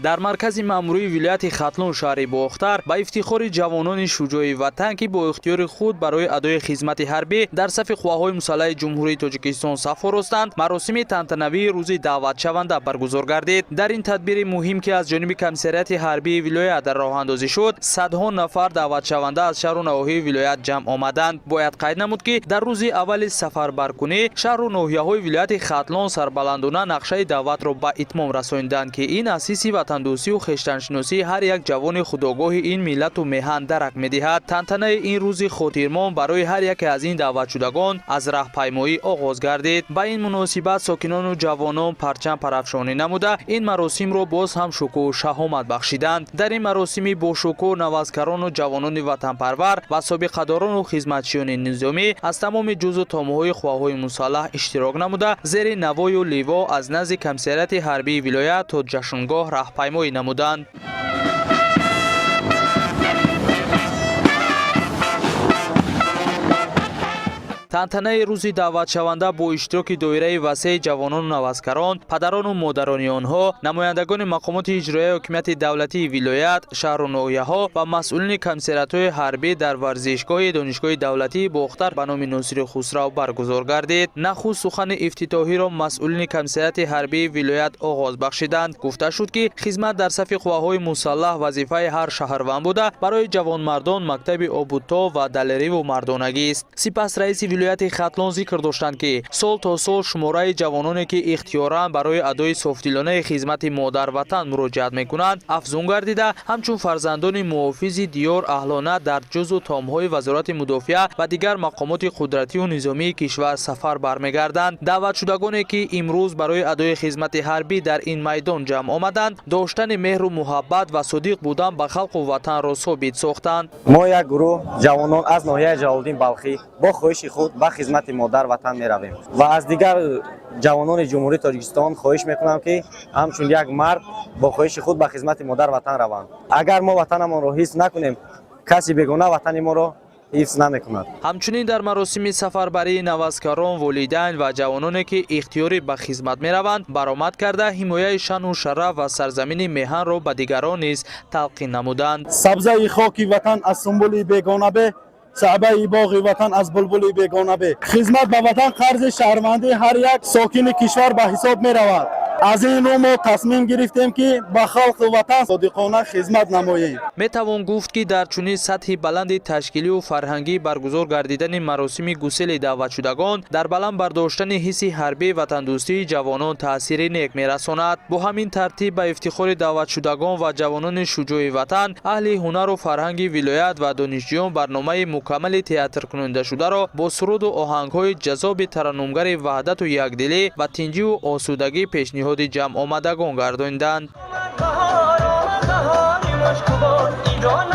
Дар маркази маъмурии вилояти Хатлон, шаҳри Бохтар, ба ифтихори ҷавонони шуҷои ватан, ки бо ихтиёри худ барои адои хизмати ҳарбӣ дар сафи қувваҳои мусаллаҳи Ҷумҳурии Тоҷикистон саф оростанд, маросими тантанавии рӯзи даъватшаванда баргузор гардид. Дар ин тадбири муҳим, ки аз ҷониби комиссариати ҳарбии вилоят роҳандозӣ шуд, садҳо нафар даъватшаванда аз шаҳру навоҳии вилоят ҷамъ омаданд. Бояд қайд намуд, ки дар рӯзи аввали сафарбаркунӣ шаҳру ноҳияҳои вилояти Хатлон сарбаландона нақшаи даъватро ба итмом расониданд, ки ин аз ҳисси ватандӯстию хештаншиносии ҳар як ҷавони худогоҳи ин миллату меҳан дарак медиҳад. Тантанаи ин рӯзи хотирмон барои ҳар яке аз ин даъватшудагон аз раҳпаймоӣ оғоз гардид. Ба ин муносибат сокинону ҷавонон парчам парафшонӣ намуда, ин маросимро боз ҳам шукӯҳу шаҳомат бахшиданд. Дар ин маросими бошукӯҳ навазкарону ҷавонони ватанпарвар ва собиқадорону хизматчиёни низомӣ аз тамоми ҷузъу томҳои қувваҳои мусаллаҳ иштирок намуда, зери навою ливо аз назди комиссариати ҳарбии вилоят то ҷашнгоҳ раҳпаймоӣ намуданд. Тантанаи рӯзи даъватшаванда бо иштироки доираи васеи ҷавонону навазкарон, падарону модарони онҳо, намояндагони мақомоти иҷроияи ҳокимияти давлатии вилоят, шаҳру ноҳияҳо ва масъулини комиссариатҳои ҳарбӣ дар варзишгоҳи Донишгоҳи давлатии Бохтар ба номи Носири Хусрав баргузор гардид. Нахуст сухани ифтитоҳиро масъулини комиссариати ҳарбии вилоят оғоз бахшиданд. Гуфта шуд, ки хизмат дар сафи қувваҳои мусаллаҳ вазифаи ҳар шаҳрванд буда, барои ҷавонмардон мактаби обутоб ва далериву мардонагист. Сипас раиси вилояти Хатлон зикр доштанд, ки сол то сол шумораи ҷавононе, ки ихтиёран барои адои софдилонаи хизмати модарватан муроҷиат мекунанд, афзун гардида, ҳамчун фарзандони муҳофизи диёр аҳлона дар ҷузъу томҳои Вазорати мудофиа ва дигар мақомоти қудратию низомии кишвар сафар бармегарданд. Даъватшудагоне, ки имрӯз барои адои хизмати ҳарбӣ дар ин майдон ҷамъ омаданд, доштани меҳру муҳаббат ва содиқ будан ба халқу ватанро собит сохтанд. Мо як гурӯҳ ҷавонон аз ноҳияи Ҷалолиддин Балхӣ бо хоҳиши худ ба хизмати модар ватан меравем ва аз дигар ҷавонони Ҷумҳурии Тоҷикистон хоҳиш мекунам, ки ҳамчун як мард бо хоҳиши худ ба хизмати модар ватан раванд. Агар мо ватанамонро ҳифз накунем, каси бегона ватани моро ҳифз намекунад. Ҳамчунин дар маросими сафарбарии навазкарон, волидайн ва ҷавононе, ки ихтиёрӣ ба хизмат мераванд, баромад карда, ҳимояи шаъну шараф ва сарзамини меҳанро ба дигарон низ талқин намуданд. Сабзаи хоки ватан аз сумбули бегона бе, саъбаи боғи ватан аз булбули бегона бе. Хизмат ба ватан қарзи шаҳрвандии ҳар як сокини кишвар ба ҳисоб меравад. Аз ин рӯ мо тасмим гирифтем, ки ба халқу ватан содиқона хизмат намоем. Метавон гуфт, ки дар чунин сатҳи баланди ташкилию фарҳангӣ баргузор гардидани маросими гусели даъватшудагон дар баланд бардоштани ҳисси ҳарбии ватандӯстии ҷавонон таъсири нек мерасонад. Бо ҳамин тартиб, ба ифтихори даъватшудагон ва ҷавонони шуҷои ватан, аҳли ҳунару фарҳанги вилоят ва донишҷӯён барномаи мукаммали театркунондашударо бо суруду оҳангҳои ҷаззоби тараннумгари ваҳдату якдилӣ ва тинҷиву осудагӣ пешниҳоди ҷамъомадагон гардониданд. بهار آمد، بهاری مشکوبار ایران.